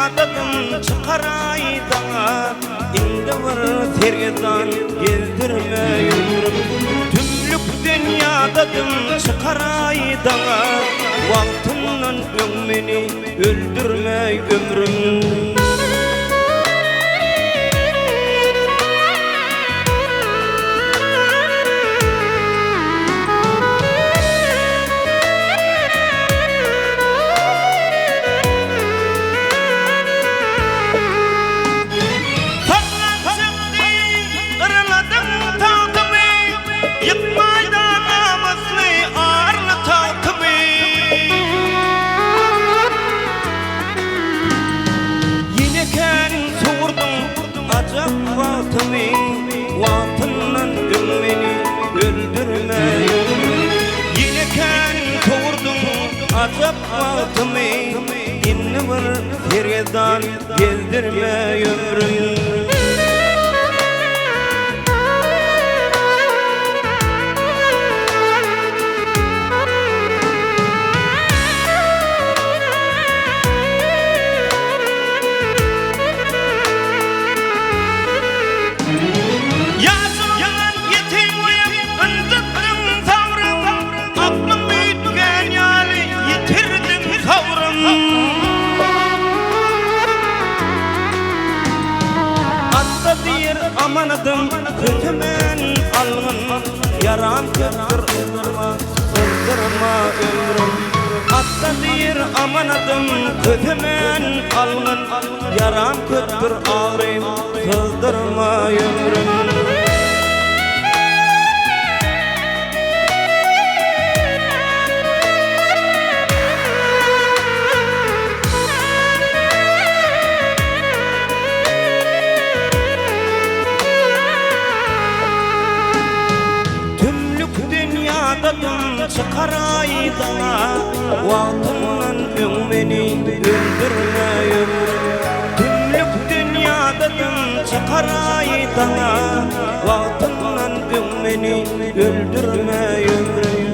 ýadadym çykaraý daňa Indi bir sergezdan gezdirme ömrüm Tümlükden ýadadym çykaraý daňa Wagtyndan öň meni öldürme ömrüm. Sallançak deý yrladyň tagtymy, Ýykmaýda namysly arly tagtymy. Ýene kän sowurdyň ajap wagtymy, Wagtyndan öň meni öldürme Ýene kän sowurdyň ajap wagtymy, Indi bir sergezdan gezdirme ömrüm. Ýaşlygymdan ýetim goýup, ynjytdyň sabrym, Aklym üýtgän ýaly ýitirdim sabrym. Atda diýer amanadym, kösemen algyn, Ýaram köpdür yzdyrma, syzdyrma ömrüm. Atda diýer amanadym, kösemen algyn, Ýaram köpdür agrym, syzdyrma ömrüm. Tümlükden ýadadym çykaraý daňa Wagtyndan öň meni öldürme ömrüm Tümlükden ýadadym çykaraý daňa Wagtyndan öň meni öldürme ömrüm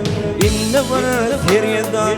Indi bir sergezdan.